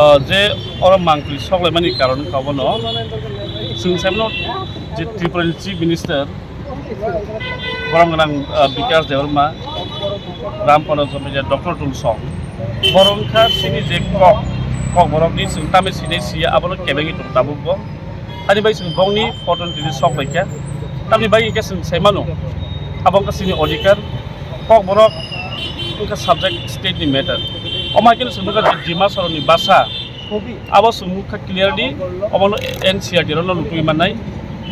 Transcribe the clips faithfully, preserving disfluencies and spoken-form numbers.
Uh, je oro mangpili soklaimani karon wngkha obono chwng saimano je Tripura ni Chief Minister borom gwnang, uh, Bikash Debbarma, Ram Pano Jamatia, Doctor Tulsong, borok wngkha chini je kok, kok borokni chwng tamni sinai siya abono kebengwi tongo tabukbo. Ani bai chwng bongni photo tini sok bai kha. Tamni bai khe chwng sai mano. Abo wngkha chini odhikar. Kok borok wngkha subject state ni matter. Omo hai kheno chwng nukha je Dima Soroni basa. Abo chwng nukha clearly. Obono N C E R T rokno lukui mannai.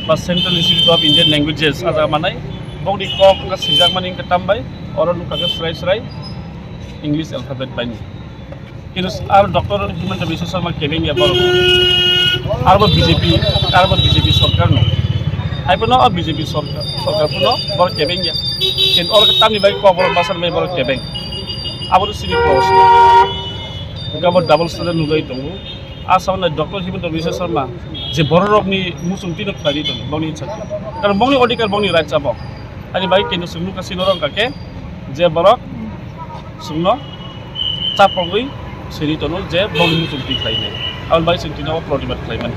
Ba Central Institute of Indian Languages a jaga mannai. Bongni kok wngkha swijak mani wngkha tam bai. Oro nukha khe srai srai English alphabet bai ni. Kintu ar Doctor Himanta Biswa Sarma kebeng ya borok. Arbo B J P, arbo B J P sorkar no. Hai pono o B J P sorkar, sorkar pono borok kebeng ya. Kintu oro tamni bai kok borok basar bai borok kebeng. Abo to sini kos. Gabo double standard nugui tongo. Asam na Doctor Himanta Biswa Sarma je borok rokni muchung tino khlai tongo, bongni insa. Karon bongni odhikar, bongni right chabo. Ani bai kintu sunu kasi norong kake je borok sungno chapogwi siri tono je bongni muchung twi khlainai. Aboni bai chwng tino protibad khlaimani.